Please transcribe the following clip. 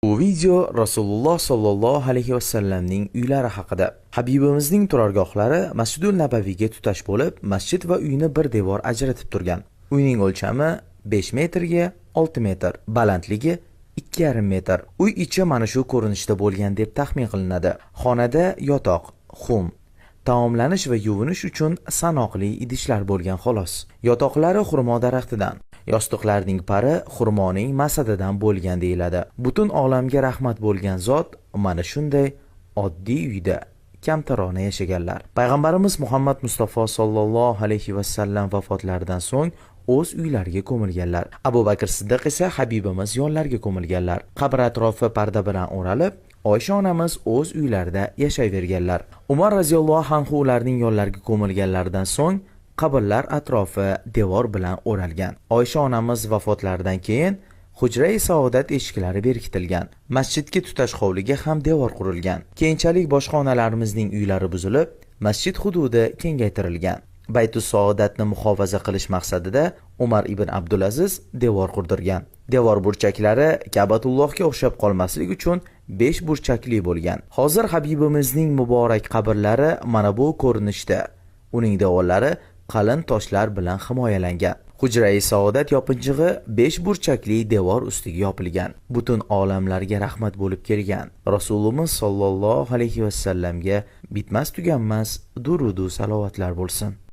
Bu video Rasululloh sollallohu alayhi vasallamning uylari haqida. Habibimizning turargohlari Masjidul Nabaviyga tutash bo'lib, masjid va uyni bir devor ajratib turgan. Uyning o'lchami 5 metrga 6 metr, balandligi 2,5 metr. Uy ichi mana shu ko'rinishda bo'lgan deb taxmin qilinadi. Xonada yotoq, xum, taomlanish va yuvinish uchun sanoqli idishlar bo'lgan xolos. Yotoqlari xurmo daraxtidan, yostiqlarning pari xurmoning masadidan bo'lgan deyiladi. Butun olamga rahmat bo'lgan zot mana shunday oddiy uyda kamtarona yashaganlar. Payg'ambarimiz Muhammad Mustafa sollallohu alayhi va sallam vafotlaridan so'ng o'z uylariga ko'milganlar. Abu Bakr Siddiq esa Habibimiz yonlariga ko'milganlar. Qabr atrofi parda bilan o'ralib, Oysha onamiz o'z uylarida yashayverganlar. Umar roziyallohu anhu ularning yonlariga ko'milganlaridan so'ng qabrlar atrofi devor bilan o'ralgan. Oysha onamiz vafotlaridan keyin hujrai saodat eshiklari berkitilgan. Masjidga tutash hovliga ham devor qurilgan. Keyinchalik boshqa onalarimizning uylari buzilib, masjid hududi kengaytirilgan. Baytus saodatni muhofaza qilish maqsadida Umar ibn Abdulaziz devor qurdirgan. Devor burchaklari Ka'batullohga o'xshab qolmaslik uchun 5 burchakli bo'lgan. Hozir Habibimizning muborak qabrlari mana bu ko'rinishda. Uning devorlari qalin toshlar bilan himoyalangan. Hujrai saodat yopinchig'i 5 burchakli devor ustiga yopilgan. Butun olamlarga rahmat bo'lib kelgan Rasulimiz sollallohu alayhi vasallamga bitmas tuganmas durudu salovatlar bo'lsin.